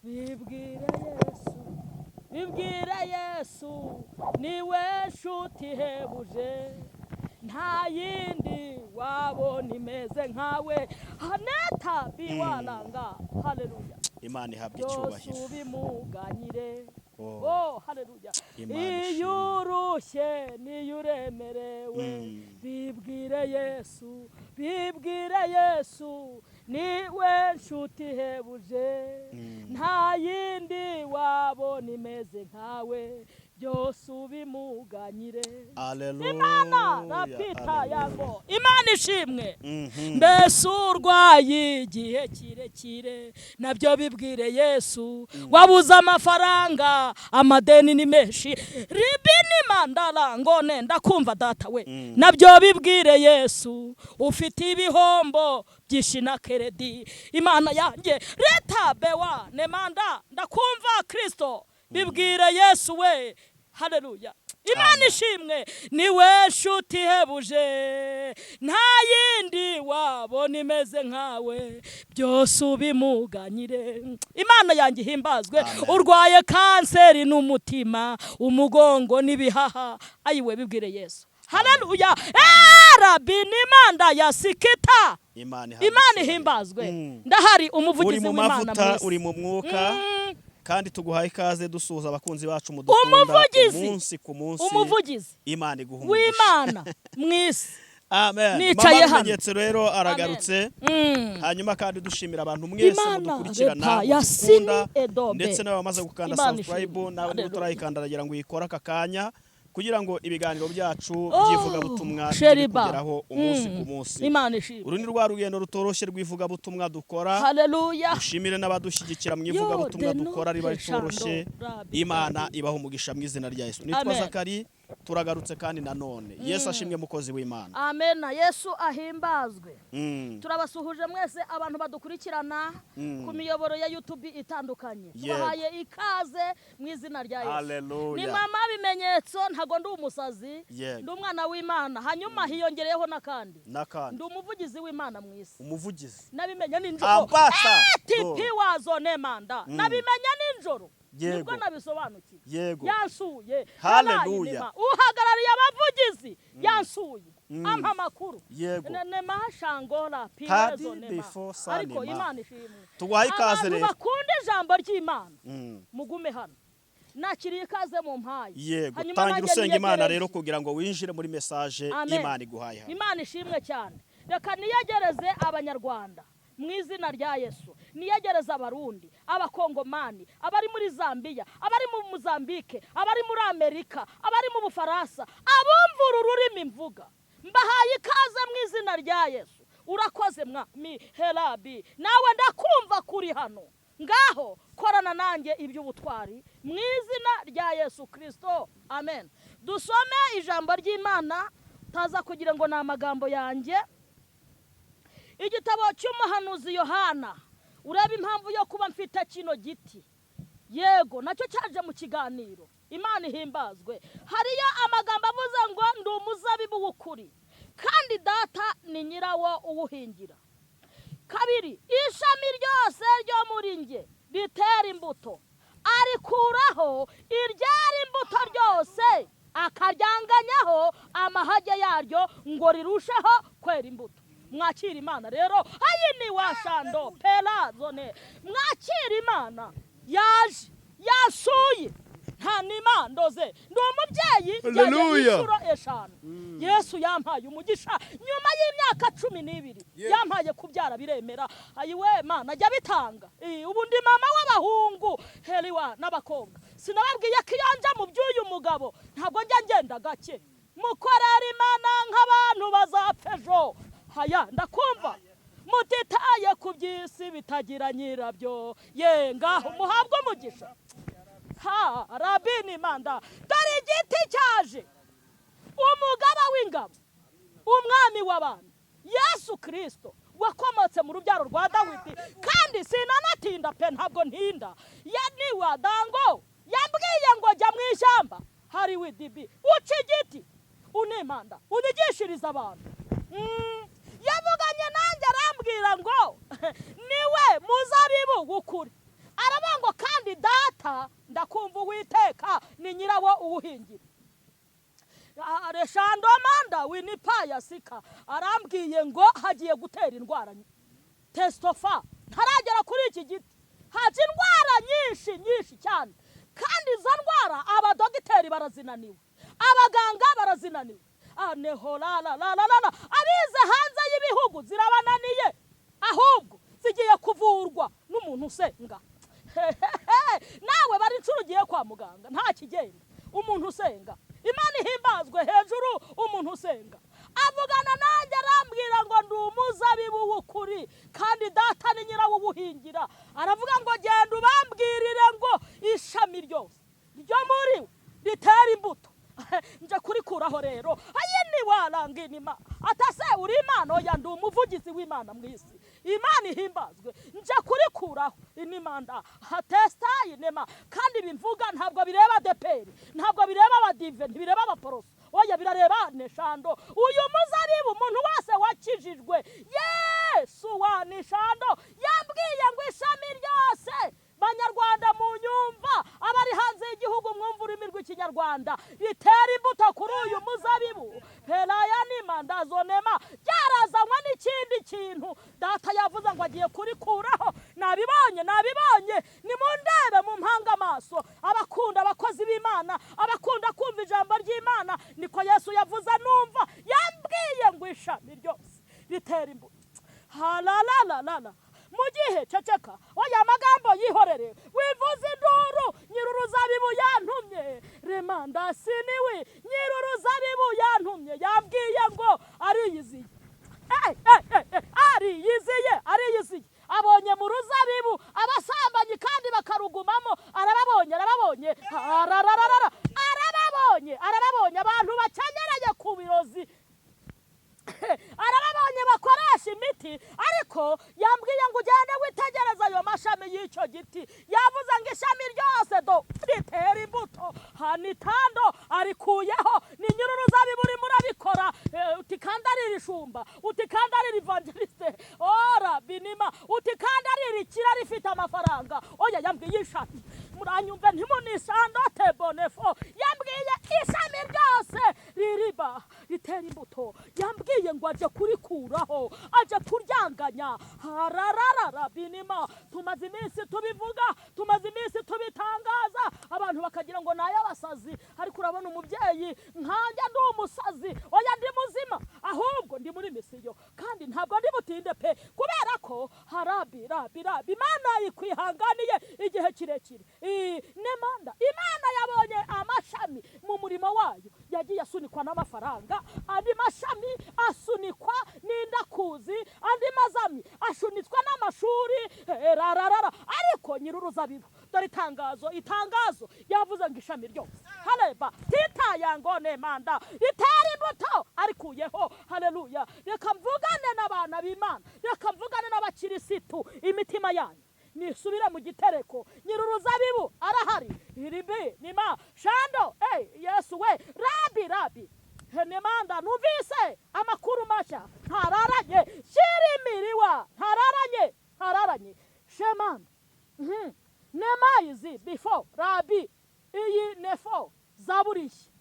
Bibwire Yesu, bibwire Yesu, niwe nshuti ihebuje, nta yindi wabona imeze nkawe. Haneta biwaranga, haleluya. Imana ihabwa Byose icyubahiro. ubimuganyire. Oh. Oh, haleluya. Imana Iyo ishimwe. urushye niyo uremerewe, bibwire Yesu, bibwire Yesu, niwe nshuti ihebuje, nta yindi wabona imeze nkawe. Byose ubimuganyire. Aleluya. Imana rapita Aleluya. yango, Imana ishimwe. Mbese urwaye igihe kirekire, nabyo bibwire Yesu. Wabuze amafaranga, amadeni ni menshi, ribini mandara ngone, ndakumva data we. Nabyo bibwire Yesu. Ufite ibihombo byinshi na crédit, Imana yanjye leta bewa nemanda, ndakumva Kristo, bibwire Yesu we. Haleluya, Imana Amen. ishimwe. Niwe nshuti ihebuje, nta yindi wabona imeze nkawe. Byose ubimuganyire. Imana yanjye ihimbazwe. Amen. Urwaye kanseri n'umutima, umugongo n'ibihaha, ayiwe, bibwire Yesu. Haleluya. Rabi nimanda ya sikita. Imana ihabwe Imana icyubahiro. ihimbazwe. Ndahari Uri umuvugizi mu w'Imana mavuta, mu isi. uri mu mwuka, kandi tuguhaye ikaze, dusuhuza abakunzi bacu mudukunda Umuvugizi. umunsi ku munsi. Umuvugizi Imana iguha umugisha. w'Imana mu isi. Amen. Nicaye Mama hano. Bimenyetso rero aragarutse. Hanyuma kandi dushimira abantu mwese Imana mudukurikirana, repa ya mudukunda, sini edobe. ndetse n'abamaze gukanda Imana subscribe. ishimwe. Nawe niba Haleluya. utarayikanda, aragira ngo uyikore aka kanya kugira ngo ibiganiro byacu Oh, by'ivugabutumwa bijye Sheriba. bikugeraho umunsi ku munsi. Imana ishimwe. Uru ni rwa rugendo rutoroshye rw'ivugabutumwa dukora. Haleluya. Dushimire n'abadushyigikira mu ivugabutumwa Yo, de dukora riba no ritoroshye. shando, rabi, Imana rabi. ibaha umugisha mu izina rya Yesu. Nitwa Amen. Zakari, turagarutse kandi nanone. Yesu ashimwe, mukozi w'Imana. Amena, Yesu ahimbazwe. Turabasuhuje mwese abantu badukurikirana ku miyoboro ya YouTube itandukanye. Tubahaye ikaze mu izina rya Yesu. Haleluya. Ni Mama Bimenyetso, ntago ndi umusazi, ndi umwana w'Imana. Hanyuma hiyongereyeho n'akandi: N'akandi. ndi umuvugizi w'Imana mu isi. Umuvugizi. Nabimenya nijoro. Ambasa. TP wazo nemanda, nabimenya nijoro. Nibwo nabisobanukiwe. Yansuye. Haleluya. Yabaye inema. Uhagarariye abavugizi yansuye, ampa amakuru. Nemashangora Padi piwezo nema. before sa Ariko nema. Imana ishimwe. Tuguhaye ikaze Abantu rero. bakunda ijambo ry'Imana, mugume hano. Nakiriye ikaze mu mpaye. Yego. Hanyuma Tangira nanjye usenga Imana niyegereje. rero kugira ngo winjire muri message Amen. Imana iguhaye hano. Imana ishimwe cyane. Reka niyegereze Abanyarwanda mu izina rya Yesu, niyegereze Abarundi, Abakongomani, abari muri Zambiya, abari mu Muzambike, abari muri Amerika, abari mu Bufaransa, abumva uru rurimi mvuga, mbahaye ikaze mu izina rya Yesu. Urakoze mwami herabi. Nawe ndakumva kuri hano ngaho, korana nanjye iby'ubutwari mu izina rya Yesu Kirisito, amen. Dusome ijambo ry'Imana, taza kugira ngo ni amagambo yanjye. Igitabo cy'umuhanuzi Yohana. Urebe impamvu yo kuba mfite kino giti, yego, nacyo cyaje mu kiganiro. Imana ihimbazwe. Hariyo amagambo avuze ngo: "Ndi umuzabibu w'ukuri, kandi Data ni nyirawo uwuhingira." Kabiri, "Ishami ryose ryo muri nge ritera imbuto arikuraho, iryera imbuto ryose akaryanganyaho amahage yaryo ngo rirusheho kwera imbuto." Mwakira Imana rero. Ayi ni washando perazone. Mwakira Imana yaje yasuye, nta nimandoze. Ndi umubyeyi mbyaye Hallelujah. inshuro 5. Yesu yampaye umugisha nyuma y'imyaka 12, yampaye kubyara biremera. Ayiwe, Mana ajya bitanga. Ubu ndi mama w'abahungu heriwa n'abakobwa. Sinababwiye ko iyo nja mu by'uyu mugabo ntabwo njya ngenda gake? Mukorera Imana nk'abantu bazapfa ejo. Haya, ndakumva mutitaye ku by'isi bitagira nyirabyo. Ye, ngaho muhabwe umugisha. Ha rabini manda, dore igiti cyaje, umugaba w'ingabo, umwami w'abantu, Yesu Kirisito wakomotse mu rubyaro rwa Dawidi. Kandi sinanatinda pe, ntabwo ntinda. Ya niwa dango yambwiye ngo: "Jya mu ishyamba hari widibi, uca igiti unimanda, unigishirize abantu." Yavuganye nanjye arambwira ngo niwe muzabibu w'ukuri. Aravuga ngo Hara winipaya sika arambwiye ngo hagiye gutera indwara testofa ntaragera kuri iki giti haje indwara nyinshi nyinshi cyane, kandi izo ndwara abadogiteri barazinaniwe, abaganga barazinaniwe, aneholalalalalala abize hanze y'ibihugu zirabananiye, ahubwo zigiye kuvurwa n'umuntu usenga. Nawe bari inshuro ugiye kwa muganga nta kigenda, umuntu usenga, Imana ihimbazwe hejuru. Umuntu usenga avugana nanjye arambwira ngo ndi umuzabibu w'ukuri kandi data ni nyirawubuhingira. Aravuga ngo genda ubambwirire ngo ishami ryose ryo muri ritera imbuto nje kurikuraho rero. Ayi ni waranginima atase uri Imana? Oya, ndi umuvugizi w'Imana mu isi. Imana ihimbazwe, nje kurikuraho inimanda hatestayi nema. Kandi bimvuga ntabwo bireba deperi, ntabwo bireba abadive, ntibireba abaporoso, oya birareba neshando. Uyu muzabibu umuntu wese wakijijwe Yesu wa nishando yambwiye ngo ishami ryose, banyarwanda mu nyumva, abari hanze y'igihugu mwumva ururimi rw'ikinyarwanda, ritera imbuto kuri uyu muzabibu peraya nimandazonema byarazanywe n'ikindi kintu. Data yavuze ngo agiye kurikuraho. Nabibonye, nabibonye, nimundebe mu mpanga amaso. Abakunda abakozi b'Imana, abakunda kumva ijambo ry'Imana, niko Yesu yavuze numva yambwiye ngo ishami ryose ritera imbuto. Halalalalala mu gihe ceceka, oya magambo yihorere, wivuze induru. Nyiruruzabibu yantumye remandasiniwi, nyiruruzabibu yantumye yambwiye ngo ariyiziye, ariyiziye, ariyiziye. Abonye mu ruzabibu abasambanyi kandi bakarugumamo, arababonye, arababonye, arararara, arababonye, arababonye abantu bakenyereye ku birozi, arababonye bakoresha imiti. Ariko yambwiye ngo ugende witegereze ayo mashami y'icyo giti. Yavuze ngo ishami ryose do ritera imbuto hanitando arikuyeho. Ni nyiruruzabibu urimo urabikora. Uti kandi ari irishumba, uti kandi ari evangeliste ora binima, uti kandi ari irikira rifite amafaranga. Oya, yambwiye ishami, muranyumve ntimunisando tebonefo, yambwiye ishami ryose ririba ritera imbuto, yambwiye ngo aje kurikuraho, aje kuryanganya. Harararara binima. Tumaze iminsi tubivuga, tumaze iminsi tubitangaza, abantu bakagira ngo ni ay'abasazi. Ariko urabona umubyeyi nkanjye ndi umusazi? Oya, ndi muzima, ahubwo ndi muri misiyo kandi ntabwo ndi butinde pe, kubera ko harabi rabi rabi Imana ikwihanganiye igihe kirekire. Nemanda Imana yabonye amashami mu murimo wayo yagiye asunikwa n'amafaranga, andi mashami asunikwa n'indakuzi, andi mazami asunitswa n'amashuri, rararara. Ariko nyiruruzabibu, dore itangazo, itangazo yavuze ngo ishami ryose hareba titayango nemanda ritera imbuto arikuyeho. Haleluya! Reka mvugane n'abana b'Imana, reka mvugane n'abakirisitu, imitima yanyu nisubire mu gitereko. Nyiruruzabibu arahari, iribi nima shando. Yesu we, rabi rabi henemanda. Numvise amakuru mashya, ntararanye shirimiriwa, ntararanye, ntararanye shemanda nemayizi before rabi. Iyi nefo zaburishya,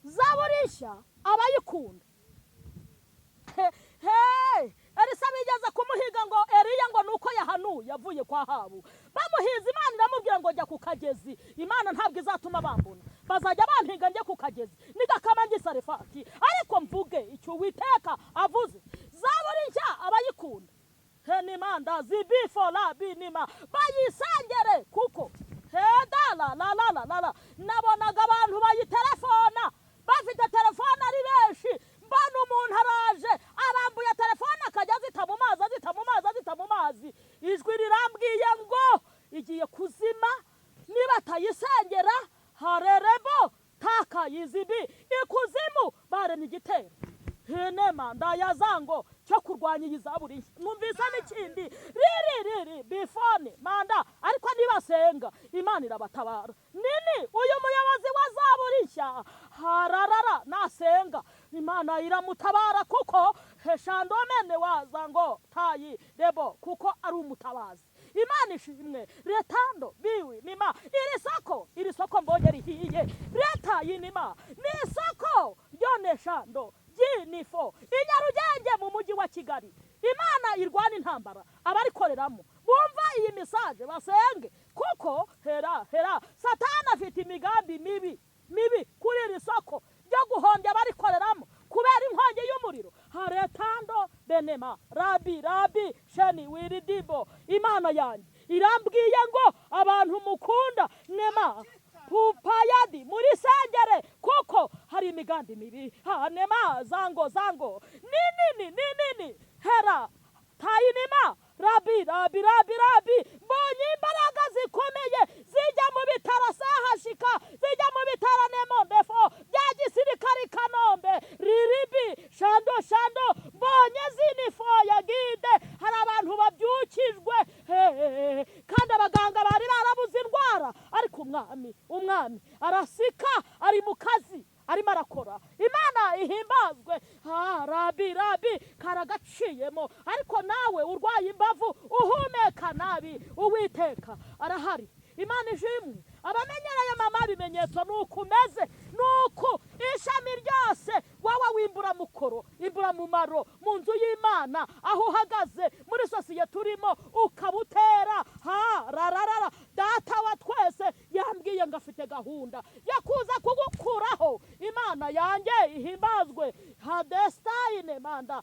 zaburishya abayikunda. Hey, Elisa bigeze kumuhiga ngo Eliya ngo nuko yahanuye avuye kwa Ahabu, bamuhiza Imana iramubwira ngo jya ku kagezi. Imana ntabwo izatuma bambona, bazajya bampiga njye ku kagezi nigakama ngisarefati, ariko mvuge icyo Uwiteka avuze. Zaburishya abayikunda henimanda zibifora binima bayisengere, kuko hedala la la la la la. Nabonaga abantu bayitelefona bafite telefone ari benshi, mbona umuntu araje arambuye telefone akajya azita mu mazi, azita mu mazi, azita mu mazi. Ijwi rirambwiye ngo igiye kuzima niba atayisengera. Harerebo takayizibi ikuzimu baremye igitero henema ndayazango cyo kurwanya iyi zaburi. Numvise n'ikindi riri riri bifone manda, ariko nibasenga Imana irabatabara. Nini uyu muyobozi wa zaburi nshya hararara nasenga Imana iramutabara, kuko heshandomene waza ngo tayi rebo, kuko ari umutabazi. Imana ishimwe. Retando biwi nima, iri soko mbonye rihiye. Leta yinima ni isoko ryoneshando ryinifo i Nyarugenge mu mujyi wa Kigali. Imana irwana intambara, abarikoreramo bumva iyi message basenge, kuko hera hera Satani afite imigambi mibi mibi kuri iri soko ryo guhombya abarikoreramo kubera inkongi y'umuriro. Haretando benema rabi rabi sheni wiridibo. Imana yanjye irambwiye ngo abantu mukunda nema pupayadi muri sengere, kuko hari imigambi mibi. Hanema zango zango ni nini ni nini hera tayinima rabi rabi rabi rabi. Mbonye imbaraga zikomeye zijya mu bitaro sahashika, zijya mu bitaro nemondefo bya gisirikare i Kanombe riribi shando shando. Mbonye zinifo ya gide, hari abantu babyukijwe kandi abaganga bari barabuze indwara, ariko umwami arasika, ari mu kazi arimo arakora. Imana ihimbazwe. Rabi rabi karagaciyemo, ariko nawe urwaye imbavu uhumeka nabi, Uwiteka arahari. Imana ishimwe. Abamenyereye mama bimenyetso nuko umeze, nuko ishami ryose wowe w'imburamukoro imburamumaro mu nzu y'Imana, aho uhagaze muri sosiyete urimo ukabutera ha rararara. Data wa twese yambwiye ngo afite gahunda yo kuza kugukuraho. Imana yanjye ihimbazwe. Hadestayine manda,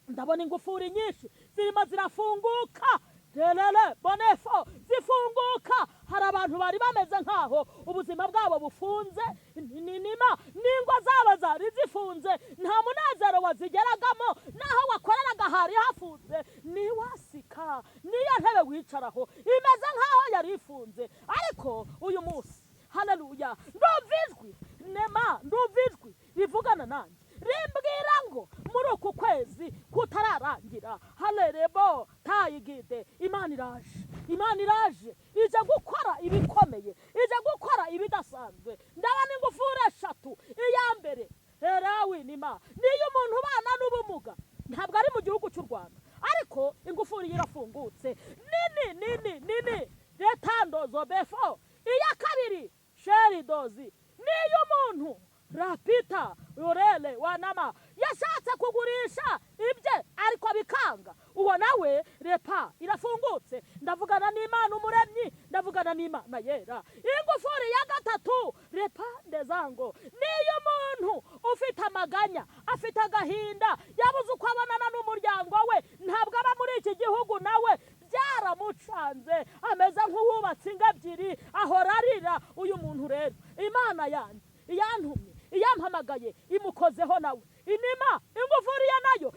ndabona ingufuri nyinshi zirimo zirafunguka, terere bonefo zifunguka. Hari abantu bari bameze nkaho ubuzima bwabo bufunze, ninima n'ingo zabo zari zifunze, nta munezero wazigeragamo, naho wakoreraga hari hafunze. Niwasika niyo ntebe wicaraho imeze nkaho yari ifunze, ariko uyu munsi haleluya, ndumva ijwi nema, ndumva ijwi rivugana nanjye rimbwira ngo muri uku kwezi kutararangira, halerebo tayigide, Imana iraje, Imana iraje, ije gukora ibikomeye, ije gukora ibidasanzwe. Ndabona ingufuri eshatu. Iya mbere herawi nima, niyo umuntu ubana n'ubumuga, ntabwo ari mu gihugu cy'u Rwanda, ariko ingufuri irafungutse nini nini nini retando zobefo. Iya kabiri sheri dozi, niyo umuntu rapita urele wanama yashatse kugurisha ibye ariko bikanga, uwo nawe repa irafungutse. Ndavugana n'Imana umuremyi, ndavugana n'Imana yera. Ingufuri ya gatatu repa ndezango, niyo umuntu ufite amaganya, afite agahinda, yabuze uko abonana n'umuryango we, ntabwo aba muri iki gihugu, nawe byaramucanze, ameze nk'uwubatse ingo ebyiri, ahora arira. Uyu muntu rero Imana yanjye iyantumye iyampamagaye imukozeho nawe. Inima ingufuri ye nayo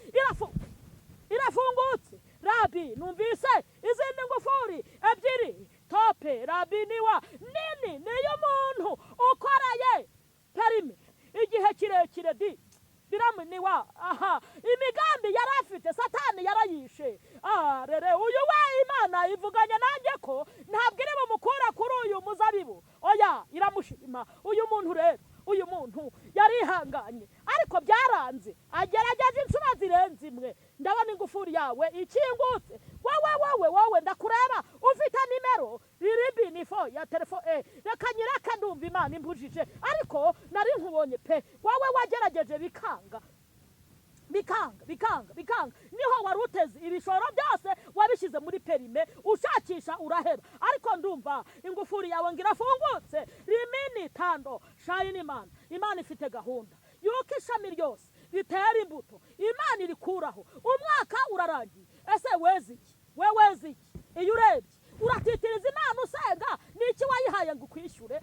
irafungutse. Rabi numvise izindi ngufuri ebyiri tope rabi niwa nini, niyo umuntu ukoraye perime igihe kirekire di biramuniwa. Aha imigambi yari afite Satani yarayishe. Rere uyu we Imana ivuganye nanjye ko ntabwo iri bumukura kuri uyu muzabibu, oya iramushima. Uyu muntu rero, uyu muntu yarihanganye ariko byaranze, agerageje inshuro zirenze imwe. Ndabona ingufuri yawe ikingutse, wowe wowe wowe ndakureba ufite nimero riribi nifo ya telefone, reka nyireke ndumva Imana imbujije, ariko nari nkubonye pe. Wowe wagerageje bikanga bikanga bikanga bikanga, niho wari uteze ibishoro byose wabishyize muri perime ushakisha uraheba, ariko ndumva ingufuri yawe ngo irafungutse. Rimini tando shayini. Imana ifite gahunda yuko ishami ryose ritera imbuto Imana irikuraho. Umwaka urarangiye, ese weze iki? We weze iki? Iyo urebye uratitiriza Imana usenga, niki wayihaye ngo ukwishyure?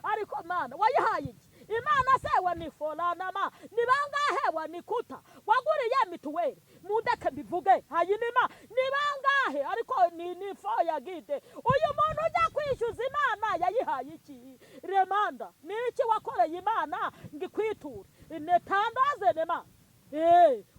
Ariko Mana wayihaye iki? Imana se waniforanama ni bangahe wanikuta waguriye mituweli? Mundeke mbivuge hayinima ni bangahe? Ariko ni nifo ya gide, uyu muntu ujya kwishyuza Imana yayihaye iki? Remanda niki wakoreye Imana ngo ikwiture? Netandaze nema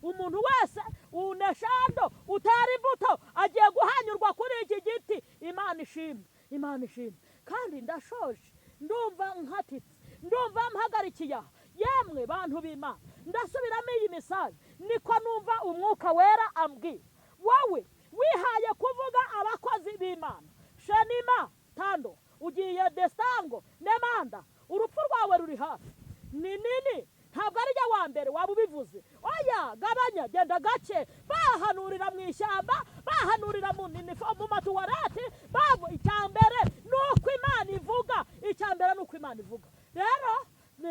umuntu wese uneshando utera imbuto agiye guhanyurwa kuri iki giti. Imana ishimwe, Imana ishimwe. Kandi ndashoje, ndumva nkatitse, ndumva mpagarikiye aha. Yemwe bantu b'Imana, ndasubiramo iyi misaje, niko numva umwuka wera ambwira. Wowe Wihaye kuvuga abakozi b'Imana, shenima tando ugiye desango nemanda, urupfu rwawe ruri hafi, ni nini, ntabwo ari jya wa mbere waba ubivuze. Oya, gabanya, genda gake. Bahanurira mu ishyamba, bahanurira mu mu matuwarete babu. Icya mbere ni uko Imana ivuga, icya mbere ni uko Imana ivuga. Rero ni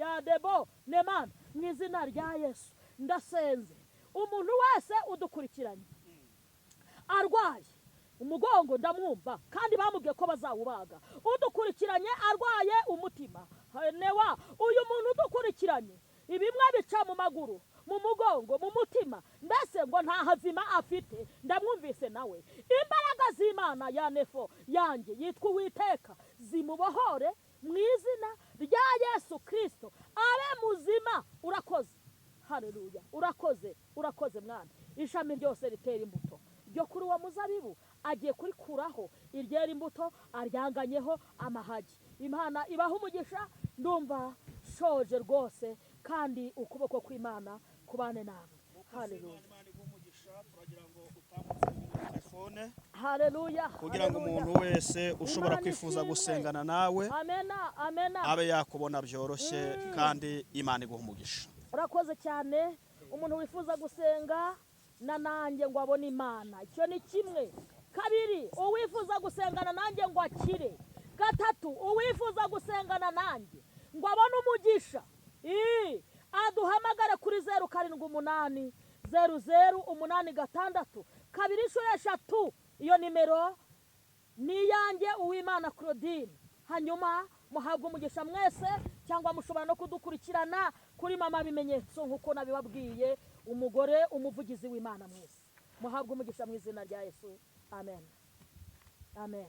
ya debo nemanda, mu izina rya Yesu ndasenze, umuntu wese udukurikiranye arwaye umugongo ndamwumva, kandi bamubwiye ko bazawubaga. Udukurikiranye arwaye umutima, newa uyu muntu udukurikiranye ibimwe bica mu maguru, mu mugongo, mu mutima, mbese ngo nta hazima afite, ndamwumvise nawe. Imbaraga z'Imana ya nefo yanjye yitwa Uwiteka zimubohore mu izina rya Yesu Kirisito, abe muzima. Urakoze, haleluya, urakoze, urakoze mwana. Ishami ryose ritera imbuto ryo kuri uwo muzabibu agiye kurikuraho iryera imbuto, aryanganyeho amahagi. Imana ibaha umugisha. Ndumva shoje rwose, kandi ukuboko kw'Imana kubane nawe. Haleluya. Imana iguhe umugisha. Turagira ngo utambutse nimero ya telefone Haleluya. kugira ngo Haleluya. umuntu wese ushobora Imana kwifuza ishimwe. gusengana nawe Amena, amena. abe yakubona byoroshye, kandi Imana iguha umugisha. Urakoze cyane. Umuntu wifuza gusenga na nanjye ngo abone Imana, icyo ni kimwe. Kabiri, uwifuza gusengana nanjye ngo akire. Gatatu, uwifuza gusengana nanjye ngo abone umugisha, aduhamagare kuri 0780008623. Iyo nimero ni iyanjye, Uwimana Claudine. Hanyuma muhabwa umugisha mwese, cyangwa mushobora no kudukurikirana kuri Mama Bimenyetso nk'uko nabibabwiye, umugore umuvugizi w'Imana. Mwese muhabwa umugisha mu izina rya Yesu. Amen, amen.